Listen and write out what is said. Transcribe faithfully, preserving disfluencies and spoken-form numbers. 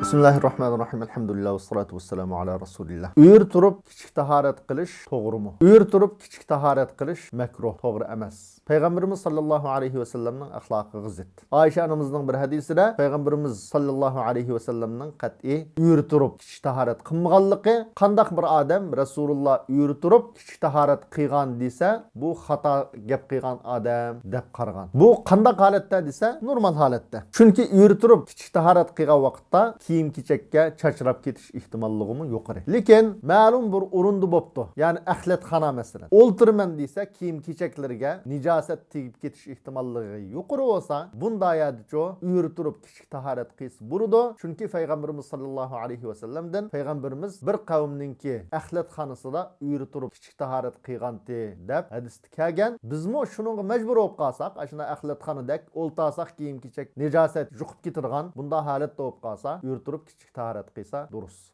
بىسمىللاھىررەھمانىررەھىم. ئەلھەمدۇلىللا ۋەسسالاتۇ ۋەسسالامۇ ئەلا رەسۇلىللا. ئۆرە تۇرۇپ كىچىك تاھارەت قىلىش توغرىمۇ؟ ئۆرە تۇرۇپ كىچىك تاھارەت قىلىش مەكرۇھ، توغرا ئەمەس. پەيغەمبىرىمىز ساللاللاھۇ ئەلەيھى ۋەسەللەمنىڭ ئەخلاقىغا زىت. ئائىشە ئانىمىزنىڭ بىر ھەدىسىدە پەيغەمبىرىمىز ساللاللاھۇ ئەلەيھى ۋەسەللەمنىڭ قەتئىي ئۆرە تۇرۇپ كىچىك تاھارەت قىلمىغانلىقى، قانداق بىر ئادەم رەسۇلۇللا ئۆرە تۇرۇپ كىچىك تاھارەت قىلغان دېسە، بۇ خاتا گەپ قىلغان ئادەم دەپ قارىغان. بۇ قانداق ھالەتتە دېسە، نورمال ھالەتتە. چۈنكى ئۆرە تۇرۇپ كىچىك تاھارەت قىلغان ۋاقىتتا كىيىم-كېچەككە چاچراپ كېتىش ئېھتىماللىقىمۇ يۇقىرى. لېكىن مەلۇم بىر ئورۇندا بوپتۇ، يەنى ئەخلەتخانا مەسىلەن. ئولتۇرىمەن دېسە، كىيىم-كېچەكلىرىگە نىجاسەت تېگىپ كېتىش ئېھتىماللىقى يۇقىرى بولسا، بۇنداق يەردىچۇ ئۆرە تۇرۇپ كىچىك تاھارەت قىلسا بولىدۇ. چۈنكى پەيغەمبىرىمىز ساللاللاھۇ ئەلەيھى ۋەسەللەمدىن پەيغەمبىرىمىز بىر قەۋمنىڭكى ئەخلەتخانىسىدا ئۆرە تۇرۇپ كىچىك تاھارەت قىلغانتى دەپ ھەدىستە كەلگەن. بىزمۇ شۇنىڭغا مەجبۇر بولۇپ قالساق، ئاشۇنداق ئەخلەتخانىدەك ئولتۇرساق كىيىم-كېچەك نىجاسەت يۇقۇپ كېتىدىغان بۇنداق ھالەتتە بولۇپ قالسا، ئۆرە تۇرۇپ كىچىك تاھارەت قىلسا دۇرۇس.